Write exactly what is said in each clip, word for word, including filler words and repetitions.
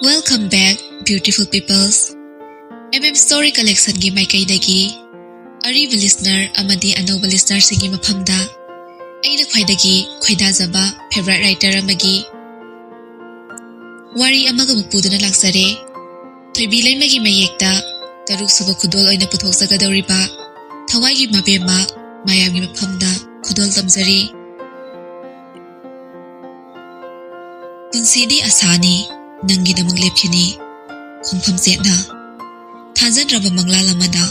Welcome back, beautiful peoples. M M Story Collectionꯒꯤ ꯃꯥꯏꯀꯩꯗꯒꯤ ꯑꯔꯤꯕ listener ꯑꯃꯗꯤ ꯑꯅꯧꯕ listenerꯁꯤꯡꯒꯤ ꯃꯐꯝꯗ ꯑꯩꯅ ꯈ꯭ꯋꯥꯏꯗꯒꯤ ꯈꯣꯏꯗꯥꯖꯕ favourite writer ꯑꯃꯒꯤ ꯋꯥꯔꯤ ꯑꯃꯒ ꯑꯃꯨꯛ ꯄꯨꯗꯨꯅ ꯂꯥꯛꯆꯔꯦ꯫ ꯊꯣꯏꯕꯤ ꯂꯩꯃꯒꯤ ꯃꯌꯦꯛꯇ ꯇꯔꯨꯛ ꯁꯨꯕ ꯈꯨꯗꯣꯜ ꯑꯣꯏꯅ ꯄꯨꯊꯣꯛꯆꯒꯗꯧꯔꯤꯕ ꯊꯋꯥꯏꯒꯤ ꯃꯕꯦꯝꯃ ꯃꯌꯥꯝꯒꯤ ꯃꯐꯝꯗ ꯈꯨꯗꯣꯜ ꯇꯝꯖꯔꯤ꯫ ꯄꯨꯟꯁꯤꯗꯤ ꯑꯁꯥꯅꯤ, ꯅꯪꯒꯤꯗꯃꯛ ꯂꯦꯞꯈꯤꯅꯤ ꯈꯣꯡꯐꯝ ꯆꯦꯠꯅ꯫ ꯊꯥꯖꯗ꯭ꯔꯕ ꯃꯪꯂꯥꯜ ꯑꯃꯗ,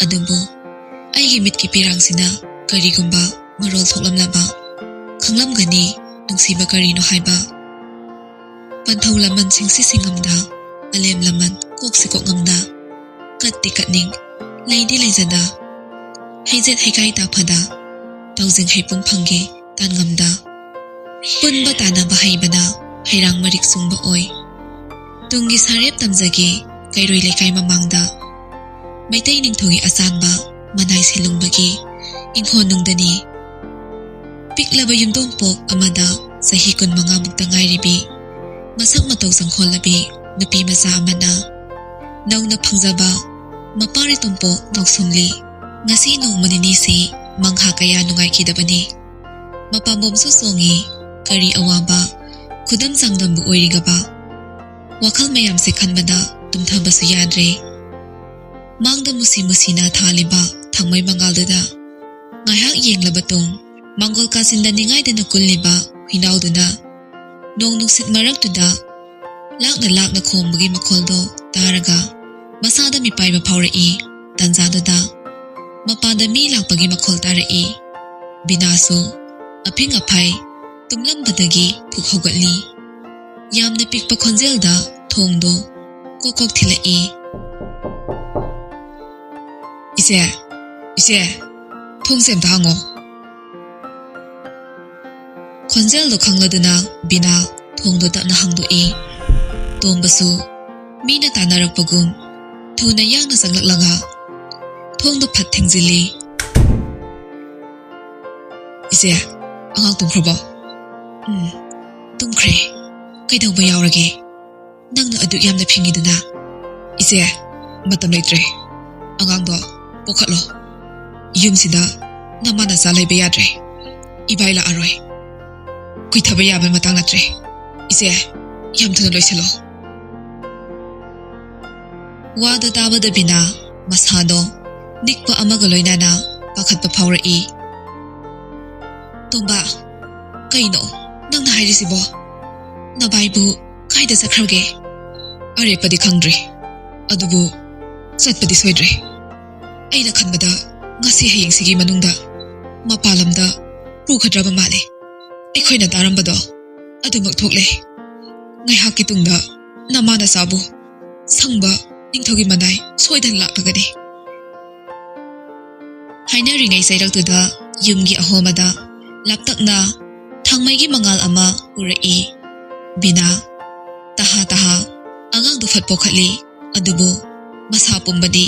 ꯑꯗꯨꯕꯨ ꯑꯩꯒꯤ ꯃꯤꯠꯀꯤ ꯄꯤꯔꯥꯡꯁꯤꯅ ꯀꯔꯤꯒꯨꯝꯕ ꯃꯔꯣꯜ ꯊꯣꯛꯂꯝꯂꯕ ꯈꯪꯂꯝꯒꯅꯤ, ꯅꯨꯡꯁꯤꯕ ꯀꯔꯤꯅꯣ ꯍꯥꯏꯕ꯫ ꯄꯟꯊꯧ ꯂꯃꯟ ꯁꯤꯡꯁꯤ ꯁꯤꯡꯉꯝꯗ, ꯑꯂꯦꯝ ꯂꯃꯟ ꯀꯣꯛꯁꯤ ꯀꯣꯛꯉꯝꯗ, ꯀꯠꯇꯤ ꯀꯠꯅꯤꯡ, ꯂꯩꯗꯤ ꯂꯩꯖꯗ, ꯍꯩꯖꯦꯠ ꯍꯩꯀꯥꯏ ꯇꯥꯐꯗ, ꯇꯧꯖꯤꯡ ꯍꯩꯄꯨꯡ ꯐꯪꯒꯦ ꯇꯥꯟꯉꯝꯗ꯫ ꯄꯨꯟꯕ ꯇꯥꯟꯅꯕ ꯍꯩꯕꯅ ꯍꯩꯔꯥꯡ ꯃꯔꯤꯛ ꯁꯨꯡꯕ ꯑꯣꯏ꯫ ꯇꯨꯡꯒꯤ ꯁꯥꯔꯦꯞ ꯇꯝꯖꯒꯦ ꯀꯩꯔꯣꯏ ꯂꯩꯀꯥꯏ ꯃꯃꯥꯡꯗ꯫ ꯃꯩꯇꯩ ꯅꯤꯡꯊꯧꯒꯤ ꯑꯆꯥꯟꯕ ꯃꯅꯥꯏ ꯁꯦꯂꯨꯡꯕꯒꯤ ꯏꯪꯈꯣꯜ ꯅꯨꯡꯗꯅꯤ꯫ ꯄꯤꯛꯂꯕ ꯌꯨꯝꯊꯣꯡꯄꯣꯛ ꯑꯃꯗ ꯆꯍꯤ ꯀꯨꯟꯃꯉꯥ ꯃꯨꯛꯇ ꯉꯥꯏꯔꯤꯕꯤ, ꯃꯁꯛ ꯃꯇꯧ ꯆꯪꯈꯣꯜꯂꯕꯤ ꯅꯨꯄꯤ ꯃꯆꯥ ꯑꯃꯅ ꯅꯧꯅ ꯐꯪꯖꯕ ꯃꯄꯥꯔꯤ ꯇꯣꯝꯄꯣꯛ ꯅꯥꯎꯁꯨꯝꯂꯤ꯫ ꯉꯁꯤ ꯅꯣꯡꯃ ꯅꯤꯅꯤꯁꯤ ꯃꯪꯍꯥ ꯀꯌꯥ ꯅꯨꯡꯉꯥꯏꯈꯤꯗꯕꯅꯤ꯫ ꯃꯄꯥꯝꯕꯣꯝꯁꯨ ꯆꯣꯡꯉꯤ, ꯀꯔꯤ ꯑꯋꯥꯕ, ꯈꯨꯗꯝ ꯆꯥꯡꯗꯝꯕꯨ ꯑꯣꯏꯔꯤꯒꯕ꯫ ꯋꯥꯈꯜ ꯃꯌꯥꯝꯁꯦ ꯈꯟꯕꯗ ꯇꯨꯝꯊꯕꯁꯨ ꯌꯥꯗ꯭ꯔꯦ꯫ ꯃꯥꯡꯗ ꯃꯨꯁꯤ ꯃꯨꯁꯤꯅ ꯊꯥꯜꯂꯤꯕ ꯊꯥꯡꯃꯩ ꯃꯉꯥꯜꯗꯨꯗ ꯉꯥꯏꯍꯥꯛ ꯌꯦꯡꯂꯕ ꯇꯨꯡ, ꯃꯥꯡꯒꯣꯜ ꯀꯥꯆꯤꯟꯗ ꯅꯤꯡꯉꯥꯏꯗꯅ ꯀꯨꯜꯂꯤꯕ ꯍꯨꯏꯅꯥꯎꯗꯨꯅ ꯅꯣꯡ ꯅꯨꯡꯁꯤꯠ ꯃꯔꯛꯇꯨꯗ ꯂꯥꯛꯅ ꯂꯥꯛꯅ ꯈꯣꯡꯕꯒꯤ ꯃꯈꯣꯜꯗꯣ ꯇꯥꯔꯒ ꯃꯁꯥꯗ ꯃꯤꯄꯥꯏꯕ ꯐꯥꯎꯔꯛꯏ꯫ ꯇꯟꯖꯥꯗꯨꯗ ꯃꯄꯥꯟꯗ ꯃꯤ ꯂꯥꯛꯄꯒꯤ ꯃꯈꯣꯜ ꯇꯥꯔꯛꯏ꯫ ꯕꯤꯅꯥꯁꯨ ꯑꯐꯤꯡ ꯑꯐꯥꯏ ꯇꯨꯝꯂꯝꯕꯗꯒꯤ ꯐꯨꯛ ꯍꯧꯒꯠꯂꯤ꯫ ꯌꯥꯝꯅ ꯄꯤꯛꯄ ꯈꯣꯟꯖꯦꯜꯗ ꯊꯣꯡꯗꯣ ꯀꯣꯛ ꯀꯣꯛ ꯊꯤꯜꯂꯛꯏ꯫ "ꯏꯆꯦ, ꯏꯆꯦ, ꯊꯣꯡꯁꯦ ꯑꯝꯇ ꯍꯥꯡꯉꯣ꯫" ꯈꯣꯟꯖꯦꯜꯗꯣ ꯈꯪꯂꯗꯨꯅ ꯕꯤꯅꯥ ꯊꯣꯡꯗꯣ ꯇꯞꯅ ꯍꯥꯡꯗꯣꯛꯏ꯫ ꯇꯣꯝꯕꯁꯨ ꯃꯤꯅ ꯇꯥꯟꯅꯔꯛꯄꯒꯨꯝ ꯊꯨꯅ ꯌꯥꯡꯅ ꯆꯪꯂꯛꯂꯒ ꯊꯣꯡꯗꯣ ꯐꯠ ꯊꯤꯡꯖꯤꯜꯂꯤ꯫ "ꯏꯆꯦ, ꯑꯉꯥꯡ ꯇꯨꯝꯈ꯭ꯔꯕꯣ?" "ꯎꯝ, ꯇꯨꯝꯈ꯭ꯔꯦ꯫ ꯀꯩꯗꯧꯕ ꯌꯥꯎꯔꯒꯦ?" ꯅꯪꯅ ꯑꯗꯨꯛ ꯌꯥꯝꯅ ꯐꯤꯡꯉꯤꯗꯨꯅ? ꯏꯆꯦ, ꯃꯇꯝ ꯂꯩꯇ꯭ꯔꯦ꯫ ꯑꯉꯥꯡꯗꯣ ꯄꯣꯛꯈꯠꯂꯣ꯫ ꯌꯨꯝꯁꯤꯗ ꯅꯃꯥ ꯅꯆꯥ ꯂꯩꯕ ꯌꯥꯗ꯭ꯔꯦ꯫ ꯏꯕꯥꯏ ꯂꯥꯛꯑꯔꯣꯏ꯫ ꯀꯨꯏꯊꯕ ꯌꯥꯕ ꯃꯇꯥꯡ ꯅꯠꯇ꯭ꯔꯦ꯫ ꯏꯆꯦ, ꯌꯥꯝ ꯊꯨꯅ ꯂꯣꯏꯁꯤꯜꯂꯣ꯫ ꯋꯥꯗꯣ ꯇꯥꯕꯗ ꯕꯤꯅꯥ ꯃꯁꯥꯗꯣ ꯅꯤꯛꯄ ꯑꯃꯒ ꯂꯣꯏꯅꯅ ꯄꯥꯈꯠꯄ ꯐꯥꯎꯔꯛꯏ꯫ "ꯇꯣꯝꯕ, ꯀꯩꯅꯣ ꯅꯪꯅ ꯍꯥꯏꯔꯤꯁꯤꯕꯣ? ꯅꯕꯥꯏꯕꯨ ꯀꯥꯏꯗ ꯆꯠꯈ꯭ꯔꯒꯦ?" "ꯑꯔꯦꯞꯄꯗꯤ ꯈꯪꯗ꯭ꯔꯤ, ꯑꯗꯨꯕꯨ ꯆꯠꯄꯗꯤ ꯁꯣꯏꯗ꯭ꯔꯦ꯫ ꯑꯩꯅ ꯈꯟꯕꯗ ꯉꯁꯤ ꯍꯌꯦꯡꯁꯤꯒꯤ ꯃꯅꯨꯡꯗ ꯃꯄꯥꯟ ꯂꯝꯗ ꯄꯨꯈ꯭ꯔꯕ ꯃꯥꯜꯂꯦ꯫ ꯑꯩꯈꯣꯏꯅ ꯇꯥꯔꯝꯕꯗꯣ ꯑꯗꯨꯃꯛ ꯊꯣꯛꯂꯦ꯫ ꯉꯥꯏꯍꯥꯛꯀꯤ ꯇꯨꯡꯗ ꯅꯃꯥ ꯅꯆꯥꯕꯨ ꯁꯪꯕ ꯅꯤꯡꯊꯧꯒꯤ ꯃꯅꯥꯏ ꯁꯣꯏꯗꯅ ꯂꯥꯛꯂꯒꯅꯤ꯫" ꯍꯥꯏꯅꯔꯤꯉꯩ ꯆꯩꯔꯛꯇꯨꯗ ꯌꯨꯝꯒꯤ ꯑꯍꯣꯕꯗ ꯂꯥꯞꯇꯛꯅ ꯊꯥꯡꯃꯩꯒꯤ ꯃꯉꯥꯜ ꯑꯃ ꯎꯔꯛꯏ꯫ ꯕꯤꯅꯥ ꯇꯍꯥ ꯇꯍꯥ ꯑꯉꯥꯡꯗꯨ ꯐꯠ ꯄꯣꯛꯈꯠꯂꯤ, ꯑꯗꯨꯕꯨ ꯃꯁꯥ ꯄꯨꯝꯕꯗꯤ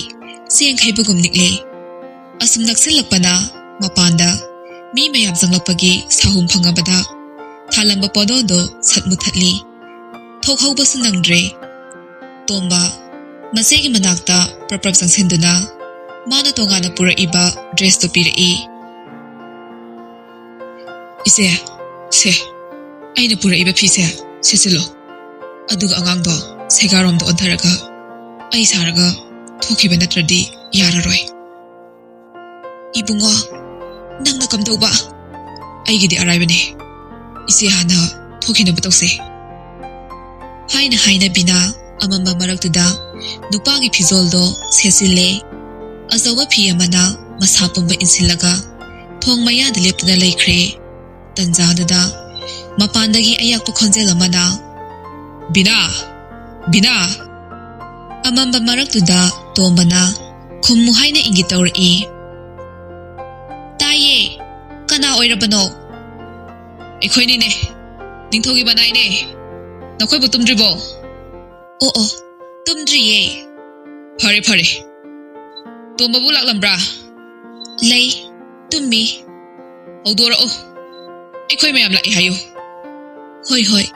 ꯆꯦꯡ ꯍꯩꯕꯒꯨꯝ ꯅꯤꯛꯂꯤ꯫ ꯑꯁꯨꯝ ꯅꯛꯁꯤꯜꯂꯛꯄꯅ ꯃꯄꯥꯟꯗ ꯃꯤ ꯃꯌꯥꯝ ꯆꯪꯂꯛꯄꯒꯤ ꯁꯥꯍꯨꯝ ꯐꯪꯉꯕꯗ ꯊꯥꯜꯂꯝꯕ ꯄꯣꯗꯣꯟꯗꯣ ꯁꯠ ꯃꯨꯊꯠꯂꯤ꯫ ꯊꯣꯛꯍꯧꯕꯁꯨ ꯅꯪꯗ꯭ꯔꯦ꯫ ꯇꯣꯝꯕ ꯃꯆꯦꯒꯤ ꯃꯅꯥꯛꯇ ꯄ꯭ꯔꯞ ꯄ꯭ꯔꯞ ꯆꯪꯁꯤꯟꯗꯨꯅ ꯃꯥꯅ ꯇꯣꯉꯥꯟꯅ ꯄꯨꯔꯛꯏꯕ ꯗ꯭ꯔꯦꯁꯇꯨ ꯄꯤꯔꯛꯏ꯫ "ꯏꯆꯦ, ꯁꯦ, ꯑꯩꯅ ꯄꯨꯔꯛꯏꯕ ꯐꯤꯁꯦ ꯁꯦꯠꯆꯤꯜꯂꯣ꯫ ꯑꯗꯨꯒ ꯑꯉꯥꯡꯗꯣ ꯁꯦꯒꯥꯔꯣꯝꯗ ꯑꯣꯟꯊꯔꯒ ꯑꯩ ꯁꯥꯔꯒ ꯊꯣꯛꯈꯤꯕ ꯅꯠꯇ꯭ꯔꯗꯤ ꯌꯥꯔꯔꯣꯏ꯫" "ꯏꯕꯨꯡꯉꯣ, ꯅꯪꯅ ꯀꯝꯗꯧꯕ?" "ꯑꯩꯒꯤꯗꯤ ꯑꯔꯥꯏꯕꯅꯦ꯫ ꯏꯆꯦ ꯍꯥꯟꯅ ꯊꯣꯛꯈꯤꯅꯕ ꯇꯧꯁꯦ꯫" ꯍꯥꯏꯅ ꯍꯥꯏꯅ ꯕꯤꯅꯥ ꯑꯃꯝꯕ ꯃꯔꯛꯇꯨꯗ ꯅꯨꯄꯥꯒꯤ ꯐꯤꯖꯣꯜꯗꯣ ꯁꯦꯠꯆꯤꯜꯂꯦ꯫ ꯑꯆꯧꯕ ꯐꯤ ꯑꯃꯅ ꯃꯁꯥ ꯄꯨꯝꯕ ꯏꯟꯁꯤꯜꯂꯒ ꯊꯣꯡ ꯃꯌꯥꯗ ꯂꯦꯞꯇꯨꯅ ꯂꯩꯈ꯭ꯔꯦ꯫ ꯇꯟꯖꯥꯗꯨꯗ ꯃꯄꯥꯟꯗꯒꯤ ꯑꯌꯥꯛꯄ ꯈꯣꯟꯖꯦꯜ ꯑꯃꯅ, "ꯕꯤꯅꯥ! ꯕꯤꯅꯥ!" ꯑꯃꯝꯕ ꯃꯔꯛꯇꯨꯗ ꯇꯣꯝꯕꯅ ꯈꯨꯝꯃꯨ ꯍꯥꯏꯅ ꯏꯪꯒꯤꯠ ꯇꯧꯔꯛꯏ꯫ "ꯇꯥꯏꯌꯦ, ꯀꯅꯥ ꯑꯣꯏꯔꯕꯅꯣ?" "ꯑꯩꯈꯣꯏꯅꯤꯅꯦ, ꯅꯤꯡꯊꯧꯒꯤ ꯃꯅꯥꯏꯅꯦ꯫ ꯅꯈꯣꯏꯕꯨ ꯇꯨꯝꯗ꯭ꯔꯤꯕꯣ?" "ꯑꯣ ꯑꯣ, ꯇꯨꯝꯗ꯭ꯔꯤꯌꯦ꯫" "ꯐꯔꯦ ꯐꯔꯦ, ꯇꯣꯝꯕꯕꯨ ꯂꯥꯛꯂꯝꯕ꯭ꯔꯥ?" "ꯂꯩ, ꯇꯨꯝꯃꯤ꯫" "ꯍꯧꯗꯣꯔꯛꯑꯣ, ꯑꯩꯈꯣꯏ ꯃꯌꯥꯝ ꯂꯥꯛꯑꯦ ꯍꯥꯏꯌꯨ꯫" "ꯍꯣꯏ ꯍꯣꯏ꯫"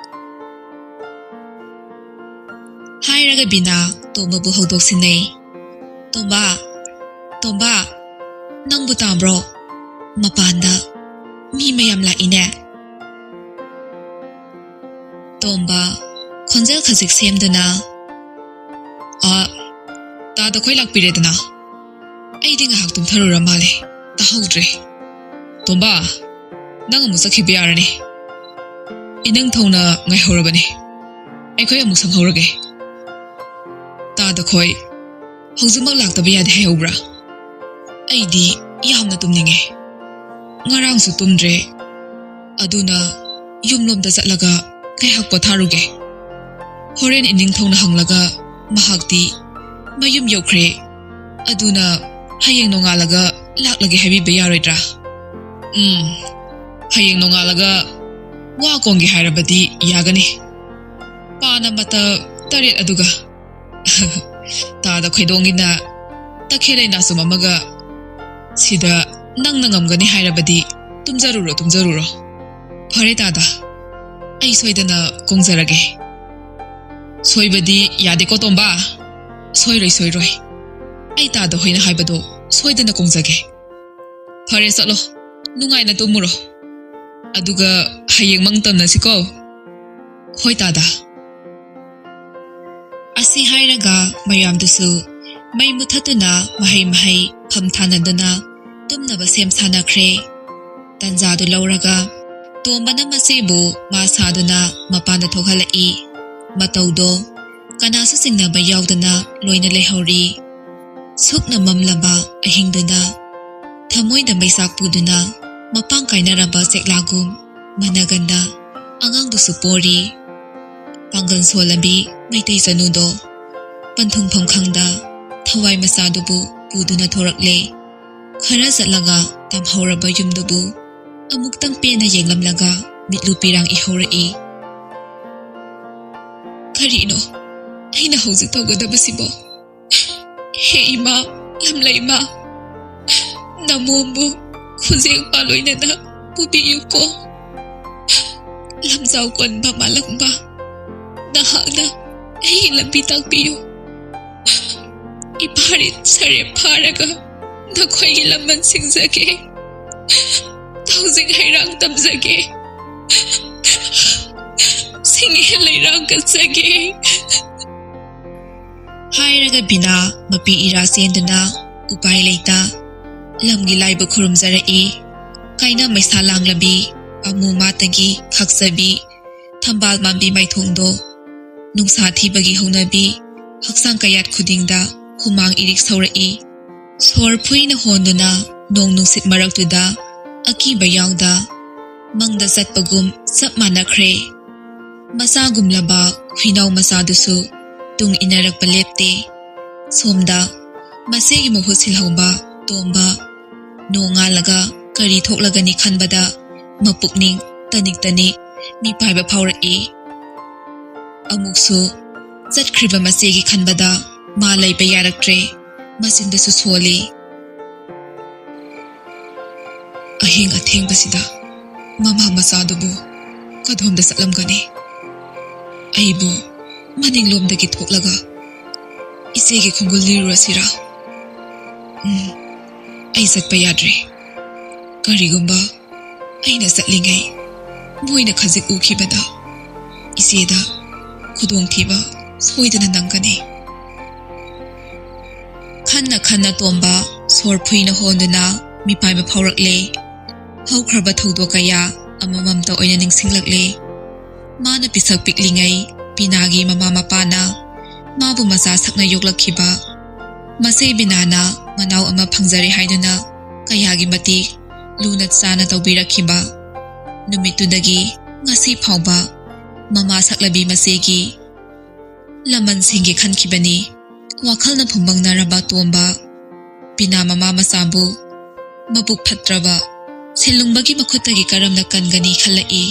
ꯍꯥꯏꯔꯒ ꯕꯤꯅꯥ ꯇꯣꯝꯕꯕꯨ ꯍꯧꯗꯣꯛꯁꯤꯟꯅꯩ꯫ "ꯇꯣꯝꯕ, ꯇꯣꯝꯕ, ꯅꯪꯕꯨ ꯇꯥꯕ꯭ꯔꯣ? ꯃꯄꯥꯟꯗ ꯃꯤ ꯃꯌꯥꯝ ꯂꯥꯛꯏꯅꯦ꯫" ꯇꯣꯝꯕ ꯈꯣꯟꯖꯦꯜ ꯈꯖꯤꯛ ꯁꯦꯝꯗꯨꯅ, "ꯑ, ꯇꯥꯗ ꯈꯣꯏ ꯂꯥꯛꯄꯤꯔꯦꯗꯅ꯫ ꯑꯩꯗꯤ ꯉꯥꯏꯍꯥꯛ ꯇꯨꯝꯊꯔꯨꯔ ꯃꯥꯜꯂꯦ, ꯇꯥꯍꯧꯗ꯭ꯔꯦ꯫ ꯇꯣꯝꯕ, ꯅꯪ ꯑꯃꯨꯛ ꯆꯠꯈꯤꯕ ꯌꯥꯔꯅꯤ꯫ ꯏꯅꯤꯡꯊꯧꯅ ꯉꯥꯏꯍꯧꯔꯕꯅꯤ꯫ ꯑꯩꯈꯣꯏ ꯑꯃꯨꯛ ꯁꯪꯍꯧꯔꯒꯦ꯫ ꯇꯥꯗ ꯈꯣꯏ ꯍꯧꯖꯤꯛꯃꯛ ꯂꯥꯛꯇꯕ ꯌꯥꯗꯦ ꯍꯥꯏꯍꯧꯕ꯭ꯔꯥ? ꯑꯩꯗꯤ ꯌꯥꯝꯅ ꯇꯨꯝꯅꯤꯡꯉꯦ꯫ ꯉꯔꯥꯡꯁꯨ ꯇꯨꯝꯗ꯭ꯔꯦ꯫ ꯑꯗꯨꯅ ꯌꯨꯝꯂꯣꯝꯗ ꯆꯠꯂꯒ ꯉꯥꯏꯍꯥꯛ ꯄꯣꯊꯥꯔꯨꯒꯦ꯫ ꯍꯣꯔꯦꯟ ꯏꯅꯤꯡꯊꯧꯅ ꯍꯪꯂꯒ ꯃꯍꯥꯛꯇꯤ ꯃꯌꯨꯝ ꯌꯧꯈ꯭ꯔꯦ꯫ ꯑꯗꯨꯅ ꯍꯌꯦꯡ ꯅꯣꯡꯉꯥꯜꯂꯒ ꯂꯥꯛꯂꯒꯦ ꯍꯥꯏꯕꯤꯕ ꯌꯥꯔꯣꯏꯗ꯭ꯔꯥ?" "ꯎꯝ, ꯍꯌꯦꯡ ꯅꯣꯡꯉꯥꯜꯂꯒ ꯋꯥ ꯀꯣꯡꯒꯦ ꯍꯥꯏꯔꯕꯗꯤ ꯌꯥꯒꯅꯤ꯫ ꯄꯥꯅ ꯃꯇ ꯇꯔꯦꯠ ꯑꯗꯨꯒ ꯇꯥꯗ ꯈꯣꯏꯗꯣꯡꯒꯤꯅ ꯇꯈꯦꯜ ꯂꯩꯅꯥꯆꯨꯝ ꯑꯃꯒ ꯁꯤꯗ ꯅꯪꯅ ꯉꯝꯒꯅꯤ ꯍꯥꯏꯔꯕꯗꯤ ꯇꯨꯝꯖꯔꯨꯔꯣ, ꯇꯨꯝꯖꯔꯨꯔꯣ꯫ ꯐꯔꯦ ꯇꯥꯗ, ꯑꯩ ꯁꯣꯏꯗꯅ ꯀꯣꯡꯖꯔꯒꯦ꯫" "ꯁꯣꯏꯕꯗꯤ ꯌꯥꯗꯦꯀꯣ ꯇꯣꯝꯕ꯫ ꯁꯣꯏꯔꯣꯏ, ꯁꯣꯏꯔꯣꯏ꯫ ꯑꯩ ꯇꯥꯗ ꯍꯣꯏꯅ ꯍꯥꯏꯕꯗꯣ ꯁꯣꯏꯗꯅ ꯀꯣꯡꯖꯒꯦ꯫ ꯐꯔꯦ, ꯆꯠꯂꯣ꯫ ꯅꯨꯡꯉꯥꯏꯅ ꯇꯨꯝꯃꯨꯔꯣ꯫ ꯑꯗꯨꯒ ꯍꯌꯦꯡ ꯃꯪ ꯇꯝꯅꯁꯤꯀꯣ꯫" "ꯍꯣꯏ ꯇꯥꯗ꯫" ꯑꯁꯤ ꯍꯥꯏꯔꯒ ꯃꯌꯥꯝꯗꯨꯁꯨ ꯃꯩ ꯃꯨꯊꯠꯇꯨꯅ ꯃꯍꯩ ꯃꯍꯩ ꯐꯝ ꯊꯥꯅꯗꯨꯅ ꯇꯨꯝꯅꯕ ꯁꯦꯝ ꯁꯥꯅꯈ꯭ꯔꯦ꯫ ꯇꯟꯖꯥꯗꯨ ꯂꯧꯔꯒ ꯇꯣꯝꯕꯅ ꯃꯆꯦꯕꯨ ꯃꯥ ꯁꯥꯗꯨꯅ ꯃꯄꯥꯟꯗ ꯊꯣꯛꯍꯜꯂꯛꯏ꯫ ꯃꯇꯧꯗꯣ ꯀꯅꯥꯁꯨ ꯆꯤꯡꯅꯕ ꯌꯥꯎꯗꯅ ꯂꯣꯏꯅ ꯂꯩꯍꯧꯔꯤ꯫ ꯁꯨꯛꯅ ꯃꯝꯂꯕ ꯑꯍꯤꯡꯗꯨꯗ ꯊꯃꯣꯏꯗ ꯃꯩꯆꯥꯛ ꯄꯨꯗꯨꯅ ꯃꯄꯥꯡ ꯀꯥꯏꯅꯔꯕ ꯆꯦꯛꯂꯥꯒꯨꯝ ꯃꯅꯒꯟꯗ ꯑꯉꯥꯡꯗꯨꯁꯨ ꯄꯣꯔꯤ꯫ ꯄꯥꯡꯒꯜ ꯁꯣꯜꯂꯕꯤ ꯃꯩꯇꯩ ꯆꯅꯨꯗꯣ ꯄꯟꯊꯨꯡꯐꯝ ꯈꯪꯗ ꯊꯋꯥꯏ ꯃꯆꯥꯗꯨꯕꯨ ꯄꯨꯗꯨꯅ ꯊꯣꯔꯛꯂꯦ꯫ ꯈꯔ ꯆꯠꯂꯒ ꯇꯝꯍꯧꯔꯕ ꯌꯨꯝꯗꯨꯕꯨ ꯑꯃꯨꯛꯇꯪ ꯄꯦꯟꯅ ꯌꯦꯡꯂꯝꯂꯒ ꯃꯤꯠꯂꯨ ꯄꯤꯔꯥꯡ ꯏꯍꯧꯔꯛꯏ꯫ "ꯀꯔꯤꯅꯣ ꯑꯩꯅ ꯍꯧꯖꯤꯛ ꯇꯧꯒꯗꯕꯁꯤꯕꯣ? ꯍꯦ ꯏꯃꯥ, ꯂꯝꯂꯩꯃ, ꯅꯃꯣꯝꯕꯨ ꯈꯨꯖꯦꯡ ꯄꯥꯂꯣꯏꯅꯅ ꯄꯨꯕꯤꯌꯨꯀꯣ꯫ ꯂꯝꯖꯥꯎ ꯀꯣꯟꯕ ꯃꯥꯂꯪꯕ, ꯅꯍꯥꯛꯅ ꯑꯩꯒꯤ ꯂꯝꯕꯤ ꯇꯥꯛꯄꯤꯌꯨ꯫ ꯏꯄꯥꯔꯤꯟ ꯁꯔꯦꯞ ꯐꯥꯔꯒ ꯅꯈꯣꯏꯒꯤ ꯂꯃꯟ ꯁꯤꯡꯖꯒꯦ꯫ ꯊꯧꯁꯤꯡ ꯍꯩꯔꯥꯡ ꯇꯝꯖꯒꯦ꯫ ꯁꯤꯡꯍꯦꯟ ꯂꯩꯔꯥꯡ ꯀꯠꯆꯒꯦ꯫ ꯍꯥꯏꯔꯒ ꯕꯤꯅꯥ ꯃꯄꯤ ꯏꯔꯥ ꯆꯦꯟꯗꯨꯅ ꯎꯄꯥꯏ ꯂꯩꯇ ꯂꯝꯒꯤ ꯂꯥꯏꯕꯨ ꯈꯨꯔꯨꯝꯖꯔꯛꯏ꯫ ꯀꯥꯏꯅ ꯃꯩꯁꯥ ꯂꯥꯡꯂꯕꯤ, ꯑꯃꯨ ꯃꯥꯇꯒꯤ ꯈꯥꯛꯆꯕꯤ, ꯊꯝꯕꯥꯜ ꯃꯥꯟꯕꯤ ꯃꯥꯏꯊꯣꯡꯗꯣ ꯅꯨꯡꯁꯥ ꯊꯤꯕꯒꯤ ꯍꯧꯅꯕꯤ, ꯍꯛꯆꯥꯡ ꯀꯌꯥꯠ ꯈꯨꯗꯤꯡꯗ ꯍꯨꯃꯥꯡ ꯏꯔꯤꯛ ꯁꯧꯔꯛꯏ꯫ ꯁꯣꯔ ꯐꯨꯏꯅ ꯍꯣꯟꯗꯨꯅ ꯅꯣꯡ ꯅꯨꯡꯁꯤꯠ ꯃꯔꯛꯇꯨꯗ ꯑꯀꯤꯕ ꯌꯥꯎꯗ ꯃꯪꯗ ꯆꯠꯄꯒꯨꯝ ꯆꯞ ꯃꯥꯟꯅꯈ꯭ꯔꯦ꯫ ꯃꯆꯥꯒꯨꯝꯂꯕ ꯍꯨꯏꯅꯥꯎ ꯃꯆꯥꯗꯨꯁꯨ ꯇꯨꯡ ꯏꯟꯅꯔꯛꯄ ꯂꯦꯞꯇꯦ꯫ ꯁꯣꯝꯗ ꯃꯆꯦꯒꯤ ꯃꯍꯨꯠ ꯁꯤꯜꯍꯧꯕ ꯇꯣꯝꯕ ꯅꯣꯡꯉꯥꯜꯂꯒ ꯀꯔꯤ ꯊꯣꯛꯂꯒꯅꯤ ꯈꯟꯕꯗ ꯃꯄꯨꯛꯅꯤꯡ ꯇꯅꯤꯛ ꯇꯅꯤꯛ ꯃꯤꯄꯥꯏꯕ ꯐꯥꯎꯔꯛꯏ꯫ ꯑꯃꯨꯛꯁꯨ ꯆꯠꯈ꯭ꯔꯤꯕ ꯃꯆꯦꯒꯤ ꯈꯟꯕꯗ ꯃꯥ ꯂꯩꯕ ꯌꯥꯔꯛꯇ꯭ꯔꯦ꯫ ꯃꯆꯤꯟꯗꯁꯨ ꯁꯣꯜꯂꯤ꯫ ꯑꯍꯤꯡ ꯑꯊꯦꯡꯕꯁꯤꯗ ꯃꯃꯥ ꯃꯆꯥꯗꯨꯕꯨ ꯀꯗꯣꯝꯗ ꯆꯠꯂꯝꯒꯅꯤ? ꯑꯩꯕꯨ ꯃꯅꯤꯡꯂꯣꯝꯗꯒꯤ ꯊꯣꯛꯂꯒ ꯏꯆꯦꯒꯤ ꯈꯣꯡꯒꯨꯜ ꯂꯤꯔꯨꯔꯁꯤꯔꯥ? ꯎꯝ, ꯑꯩ ꯆꯠꯄ ꯌꯥꯗ꯭ꯔꯦ꯫ ꯀꯔꯤꯒꯨꯝꯕ ꯑꯩꯅ ꯆꯠꯂꯤꯉꯩ ꯃꯣꯏꯅ ꯈꯖꯤꯛ ꯎꯈꯤꯕꯗ ꯏꯆꯦꯗ ꯈꯨꯗꯣꯡꯊꯤꯕ ꯁꯣꯏꯗꯅ ꯅꯪꯒꯅꯤ꯫ ꯈꯟꯅ ꯈꯟꯅ ꯇꯣꯝꯕ ꯁꯣꯔ ꯐꯨꯏꯅ ꯍꯣꯟꯗꯨꯅ ꯃꯤꯄꯥꯏꯕ ꯐꯥꯎꯔꯛꯂꯦ꯫ ꯍꯧꯈ꯭ꯔꯕ ꯊꯧꯗꯣꯛ ꯀꯌꯥ ꯑꯃꯃꯝꯇ ꯑꯣꯏꯅ ꯅꯤꯡꯁꯤꯡꯂꯛꯂꯦ꯫ ꯃꯥꯅ ꯄꯤꯁꯛ ꯄꯤꯛꯂꯤꯉꯩ ꯕꯤꯅꯥꯒꯤ ꯃꯃꯥ ꯃꯄꯥꯅ ꯃꯥꯕꯨ ꯃꯆꯥ ꯁꯛꯅ ꯌꯣꯛꯂꯛꯈꯤꯕ, ꯃꯆꯦ ꯕꯤꯅꯥꯅ ꯃꯅꯥꯎ ꯑꯃ ꯐꯪꯖꯔꯦ ꯍꯥꯏꯗꯨꯅ ꯀꯌꯥꯒꯤ ꯃꯇꯤꯛ ꯂꯨꯅ ꯆꯥꯅ ꯇꯧꯕꯤꯔꯛꯈꯤꯕ, ꯅꯨꯃꯤꯠꯇꯨꯗꯒꯤ ꯉꯁꯤ ꯐꯥꯎꯕ ꯃꯃꯥ ꯁꯛꯂꯕꯤ ꯃꯆꯦꯒꯤ ꯂꯃꯟꯁꯤꯡꯒꯤ ꯈꯟꯈꯤꯕꯅꯤ꯫ ꯋꯥꯈꯜꯅ ꯐꯨꯝꯕꯪꯅꯔꯕ ꯇꯣꯝꯕ ꯕꯤꯅꯥ ꯃꯃꯥ ꯃꯆꯥꯕꯨ ꯃꯕꯨꯛ ꯐꯠꯇ꯭ꯔꯕ ꯁꯤꯜꯂꯨꯡꯕꯒꯤ ꯃꯈꯨꯠꯇꯒꯤ ꯀꯔꯝꯅ ꯀꯟꯒꯅꯤ ꯈꯜꯂꯛꯏ꯫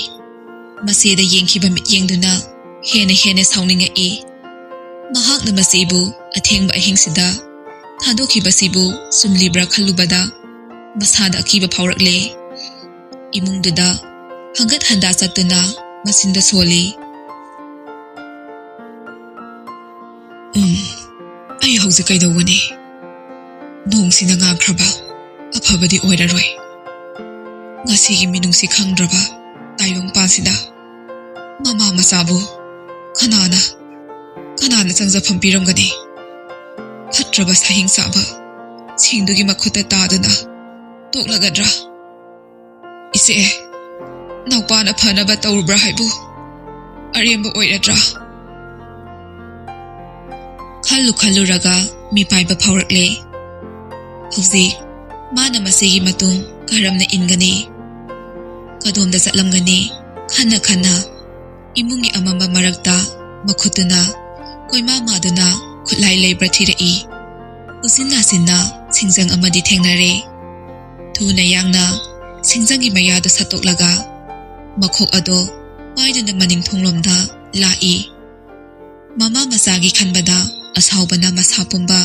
ꯃꯆꯦꯗ ꯌꯦꯡꯈꯤꯕ ꯃꯤꯠꯌꯦꯡꯗꯨꯅ ꯍꯦꯟꯅ ꯍꯦꯟꯅ ꯁꯥꯎꯅꯤꯡꯉꯛꯏ꯫ ꯃꯍꯥꯛꯅ ꯃꯆꯦꯕꯨ ꯑꯊꯦꯡꯕ ꯑꯍꯤꯡꯁꯤꯗ ꯊꯥꯗꯣꯛꯈꯤꯕꯁꯤꯕꯨ ꯆꯨꯝꯂꯤꯕ꯭ꯔꯥ ꯈꯜꯂꯨꯕꯗ ꯃꯁꯥꯗ ꯑꯀꯤꯕ ꯐꯥꯎꯔꯛꯂꯦ꯫ ꯏꯃꯨꯡꯗꯨꯗ ꯍꯪꯒꯠ ꯍꯟꯗꯥ ꯆꯠꯇꯨꯅ ꯃꯆꯤꯟꯗ ꯁꯣꯜꯂꯤ꯫ ꯍꯧꯖꯤꯛ ꯀꯩꯗꯧꯒꯅꯤ? ꯅꯣꯡꯁꯤꯅ ꯉꯥꯛꯈ꯭ꯔꯕ ꯑꯐꯕꯗꯤ ꯑꯣꯏꯔꯔꯣꯏ꯫ ꯉꯁꯤꯒꯤ ꯃꯤꯅꯨꯡꯁꯤ ꯈꯪꯗ꯭ꯔꯕ ꯇꯥꯏꯕꯪꯄꯥꯟꯁꯤꯗ ꯃꯃꯥ ꯃꯆꯥꯕꯨ ꯀꯅꯥꯅ, ꯀꯅꯥꯅ ꯆꯪꯖꯐꯝ ꯄꯤꯔꯝꯒꯅꯤ? ꯐꯠꯇ꯭ꯔꯕ ꯁꯥꯍꯤꯡ ꯆꯥꯕ ꯁꯤꯡꯗꯨꯒꯤ ꯃꯈꯨꯠꯇ ꯇꯥꯗꯨꯅ ꯇꯣꯛꯂꯒꯗ꯭ꯔꯥ? ꯏꯆꯦ, ꯅꯧꯄꯥꯅ ꯐꯅꯕ ꯇꯧꯔꯨꯕ꯭ꯔꯥ ꯍꯥꯏꯕꯨ ꯑꯔꯦꯝꯕ ꯑꯣꯏꯔꯗ꯭ꯔꯥ? ꯈꯜꯂꯨ ꯈꯜꯂꯨꯔꯒ ꯃꯤꯄꯥꯏꯕ ꯐꯥꯎꯔꯛꯂꯦ꯫ ꯍꯧꯖꯤꯛ ꯃꯥꯅ ꯃꯁꯤꯒꯤ ꯃꯇꯨꯡ ꯀꯔꯝꯅ ꯏꯟꯒꯅꯤ? ꯀꯗꯣꯝꯗ ꯆꯠꯂꯝꯒꯅꯤ? ꯈꯟꯅ ꯈꯟꯅ ꯏꯃꯨꯡꯒꯤ ꯑꯃꯝꯕ ꯃꯔꯛꯇ ꯃꯈꯨꯠꯇꯨꯅ ꯀꯣꯏꯃꯥ ꯃꯥꯗꯨꯅ ꯈꯨꯠꯂꯥꯏ ꯂꯩꯕ꯭ꯔꯥ ꯊꯤꯔꯛꯏ꯫ ꯎꯆꯤꯟ ꯅꯥꯆꯤꯟꯅ ꯁꯤꯡꯖꯪ ꯑꯃꯗꯤ ꯊꯦꯡꯅꯔꯦ꯫ ꯊꯨꯅ ꯌꯥꯡꯅ ꯁꯤꯡꯖꯪꯒꯤ ꯃꯌꯥꯗꯨ ꯁꯠꯇꯣꯛꯂꯒ ꯃꯈꯣꯛ ꯑꯗꯣ ꯄꯥꯏꯗꯨꯅ ꯃꯅꯤꯡ ꯊꯣꯡꯂꯣꯝꯗ ꯂꯥꯛꯏ꯫ ꯃꯃꯥ ꯃꯆꯥꯒꯤ ꯈꯟꯕꯗ ꯑꯁꯥꯎꯕꯅ ꯃꯁꯥ ꯄꯨꯝꯕ